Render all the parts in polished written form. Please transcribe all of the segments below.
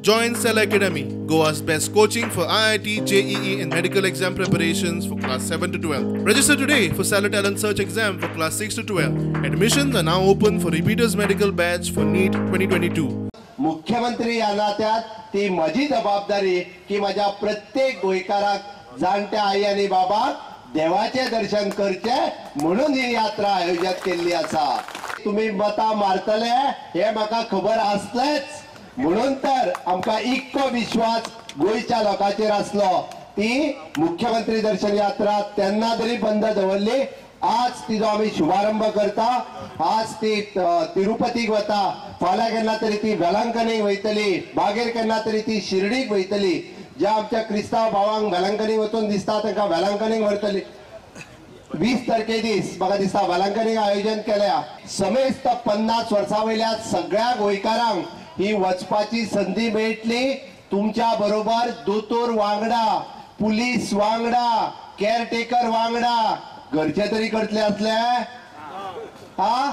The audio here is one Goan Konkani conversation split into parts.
Join Cell Academy, Goa's best coaching for IIT, JEE and medical exam preparations for class 7 to 12. Register today for Cellar Talent Search exam for class 6 to 12. Admissions are now open for repeaters medical batch for NEET 2022. मुख्यमंत्री ह्या नात्यात ती म्हजी जबाबदारी की म्हज्या प्रत्येक गोंयकाराक जाणट्या आई आनी बाबाक देवाचें दर्शन करचें म्हणून ही यात्रा आयोजीत केल्ली आसा. तुमी मतां मारतले हे म्हाका खबर आसलेच, म्हणून तर आमकां इतको विश्वास गोंयच्या लोकांचेर आसलो. ती मुख्यमंत्री दर्शन यात्रा तेन्ना तरी बंद दवरली, आज तिजो आमी शुभारंभ करता. आज ती तिरुपतीक वता, फाल्यां केन्ना तरी ती वेलांकनीक वयतली, मागीर केन्ना तरी ती शिर्डीक वयतली. ज्या आमच्या क्रिस्तांव भावांक वेलांकनीक वचून दिसता तांकां वेलांकनीक व्हरतली. 20 तारखे दीस म्हाका दिसता वेलांकनीक आयोजन केल्या. समेस्त 50 वर्सां वयल्या सगळ्या गोंयकारांक ही वचपाची संदी मेळटली. तुमच्या बरोबर दोतोर वांगडा, पुलीस वांगडा, केअरटेकर वांगडा, घरचे तरी करतले असले हा.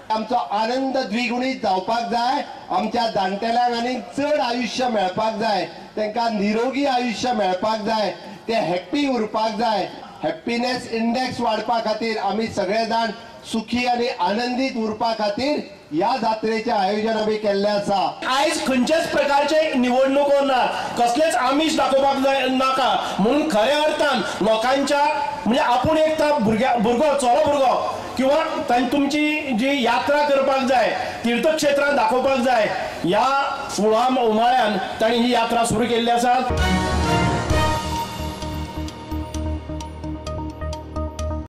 आमचो आनंद द्विगुणीत जावपाक जाय. आमच्या जाणटेल्यांक आनी चड आयुष्य मेळपाक जाय, तांकां निरोगी आयुष्य मेळपाक जाय, ते हॅप्पी उरपाक जाय. हॅप्पीनेस इंडेक्स वाडपा खातीर आमी सगळे जाण सुखी आनी आनंदीत उरपा खातीर ह्या जात्रेचें आयोजन आमी केल्लें आसा. आयज खंयच्याच प्रकारचे निवडणुको ना, कसलेच आमिश दाखोवपाक नाका म्हणून खऱ्या अर्थान लोकांच्या म्हणजे आपूण एक तर भुरगो चलो भुरगो किंवा तुमची जी यात्रा करपाक जाय, तीर्थक्षेत्रां दाखोवपाक जाय, ह्या उमाळ्यान तांणी ही यात्रा सुरू केल्ली आसा.